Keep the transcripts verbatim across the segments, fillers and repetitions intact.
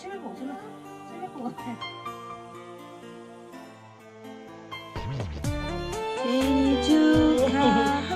생일 축하합니다.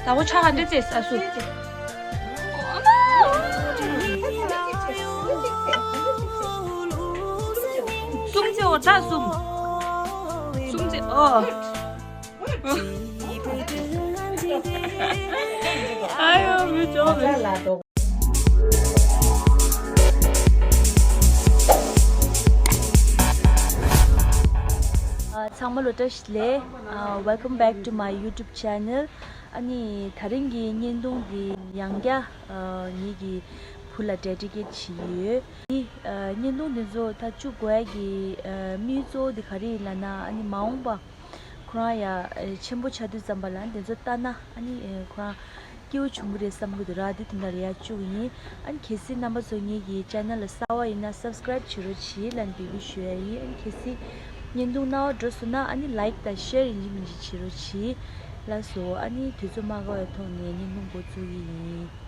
ད་བོ་ཆ་ག་འདྲ་བཙས་ས་སུ། གསུམ་བཙས་འོ་ད་གསུམ། གསུམ་བཙས་འོ། ཨ་ཡོ་མི་ཅོ་མི། ཚང་མ་ལོ་བཀྲ་ཤིས་བདེ་ལེགས། Welcome back to my YouTube channel. ཨ་ནི་ད་རིང་གི་བརྙན་ཐུང་འདི་ཡང་བསྐྱར་ངེད་ཀྱི་བུ་ལ་ཌེ་ཌི་ཀེཊ་བྱས་ཡོད། འདི་བརྙན་ཐུང་འདི་ཚོ་ད་བཅུག་དགོས་ཡ་གི་དམིགས་ཡུལ་གཙོ་བོ་འདི་ག་རེ་ཡིན་ལབ་ན། ཨ་ནི་མ་འོངས་པ་ཁོ་རང་ཡ་ཆེན་པོ་ཆགས་དུས་ཙམ་པ་ལ་འདི་ཚོ་ལྟ་ན་ཨ་ནི་ཁོ་རང་སྐྱིད་པོ་བྱུང་གི་རེད་བསམ་གི་འདུག་ར། དེ་དེ་འདྲ་ལ་ཡ་བཅུག་ཡིན། ཨ་ནི་གལ་སྲིད་རྣམ་པ་ཚོ་ངེད་ཀྱི་ཆེ་ནལ་ལ་གསར་པ་ཡིན་ན་སབ་སི་ཀེ་རེབ་བྱེད་རོགས་གྱིས་ལབ་འབོད་སྐུལ་ཞུ་ཡ་ཡིན། ཨ་ནི་གལ་སྲིད་བརྙན་ཐུང་རྣ་བར་འགྲོ་སོང་ན་ཨ་ནི་ལའིཀ་དང་ཤེར་ཡིན་གཅིག་མིན་གཅིག་བྱེད་རོགས་གྱིས། ལགས་སོ། ཨ་ནི་དུས་ཚོད་མ་འགོར་བའི་ཐོག་ནས་བརྙན་ཐུང་འགོ་བཙུགས་ཀྱི་ཡིན།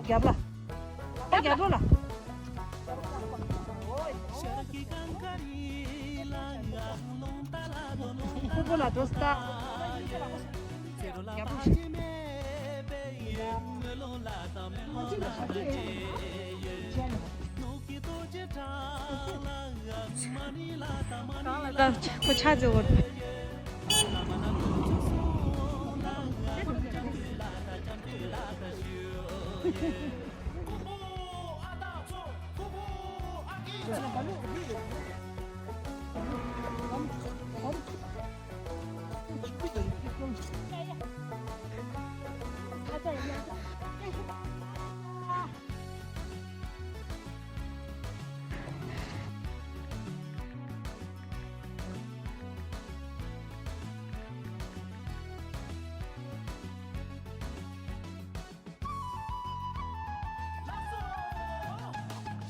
རྒྱབ་ལ། རྒྱབ་ལ། ཕུར་བུ་ལ་འགྲོ་སྟ། རྒྱབ་ལ། ཁོ་ཆ་ཚེ་འོ།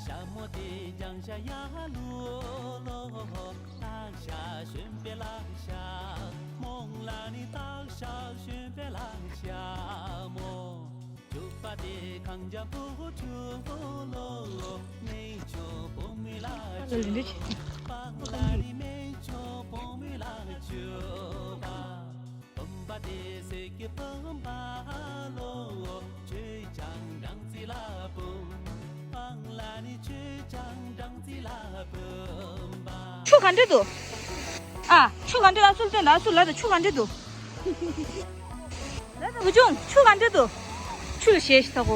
ཤ་མོ་དེ་ལྗང་ཤ་ཡ་ལོ་ལོ། ལག་ཤ་ཞོན་པའི་ལག་ཤ། མོང་ལ་ནི་སྟག་ཤ་ཞོན་པའི་ལག་ཤ་ ཆུ་ག་འདྲ་འདུག་ཨ། ཆུ་ག་འདྲ། ཨ་སུལ་སྟོན་ད། ཨ་སུལ་ལ་ད་ཆུ་ག་འདྲ་འདུག་ལ་ད་བུ་ཆུང་ཆུ་ག་འདྲ་འདུག་ཆུ་ལ་ཞེས་ཤིག་ད་གོ་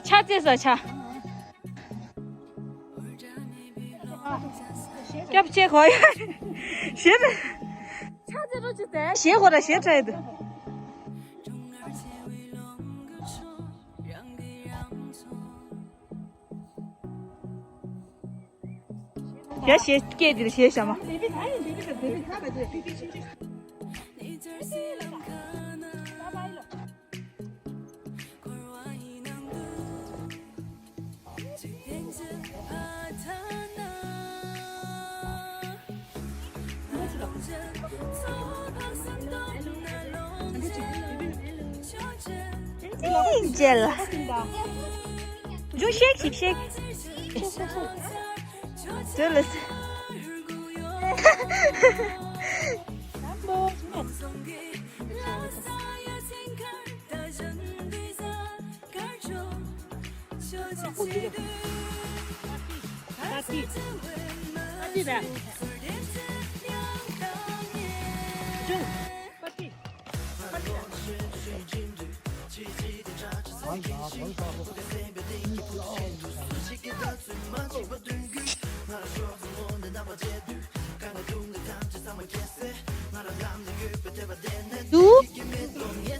ཕྱག་འཚལ་སོ་ཕྱག་སྐྱབས་ཆེ་གོ་ཡ། ཞེ་ན། ཕྱག་འཚལ་རོགས་ཅིག་ཟེར། ཞེ་གོ་ར་ཞེ་ཁྲ་ཡི་འདུག་ཡ་ཞེ་སྐད་འདིར་ཞེ་ཞ་མ། ཅེ་ལ། ཇུ་ཤེག་ཤིག་ཤེག་ཇུ་ལ། You,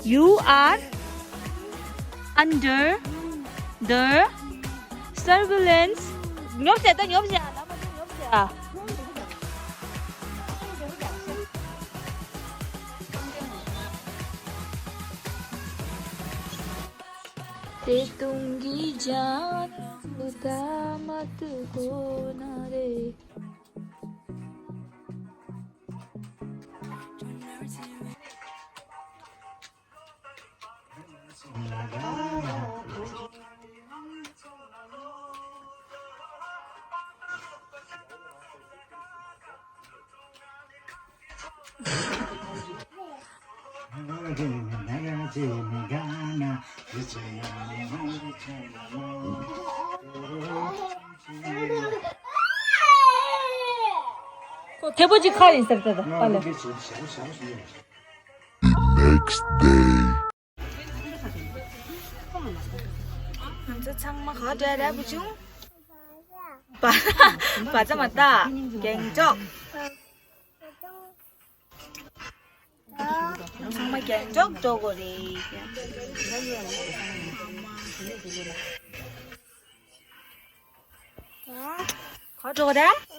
you are under the surveillance. ཉོབ་ཟེར་ད། ཉོབ་ཟེར། ལམ་མ་ཉོབ་ཟེར། དེ་དུང་གི་ཇ་ནུ་ད་མ་ཏུ་གོ་ན་རེ། ཁོ་ཐེ་པོ་ཅིག་ཁ་ཡིན་ཟེར་ཏེ་ད་པ་ལ། Next day. ང་ཚོ་ཚང་མ་ག་བ་འགྲོ་ཡ་རེད་བུ་ཆུང་། བ་བ་ཚ་མ་ད་གྱེན་འཇོག་ཚང་མ་གྱེན་འཇོག་འགྲོ་དགོས་རེད། ག་བ་འགྲོ་རེད།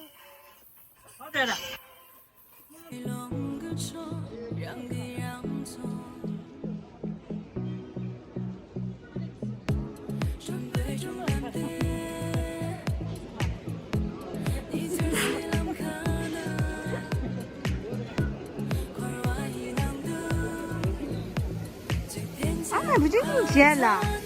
མི་འགྲིག་མི་བྱས་ལ།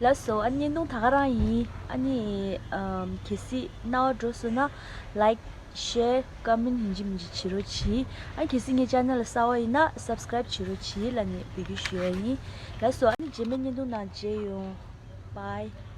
ལགས་སོ། ཨ་ནི་བརྙན་ཐུང་ད་ག་རང་ཡིན། ཨ་ནི་ཨམ་གལ་སྲིད་རྣ་བ་འགྲོ་སོང་ན་ལའིཀ་ཤེར་ཀོ་མེན་ཡིན་གཅིག་མིན་གཅིག་བྱེད་རོགས་གྱིས། ཨ་གལ་སྲིད་ངའི་ཅེ་ནལ་གསར་པ་ཡིན་ན་སབ་སི་ཀ་རེབ་བྱེད་རོགས་གྱིས་ལབ་ནས་འབོད་སྐུལ་ཞུ་ཡ་ཡིན། ལགས་སོ། ཨ་ནི་རྗེས་མའི་བརྙན་ཐུང་ནང་མཇལ་ཡོང་། བྷའི།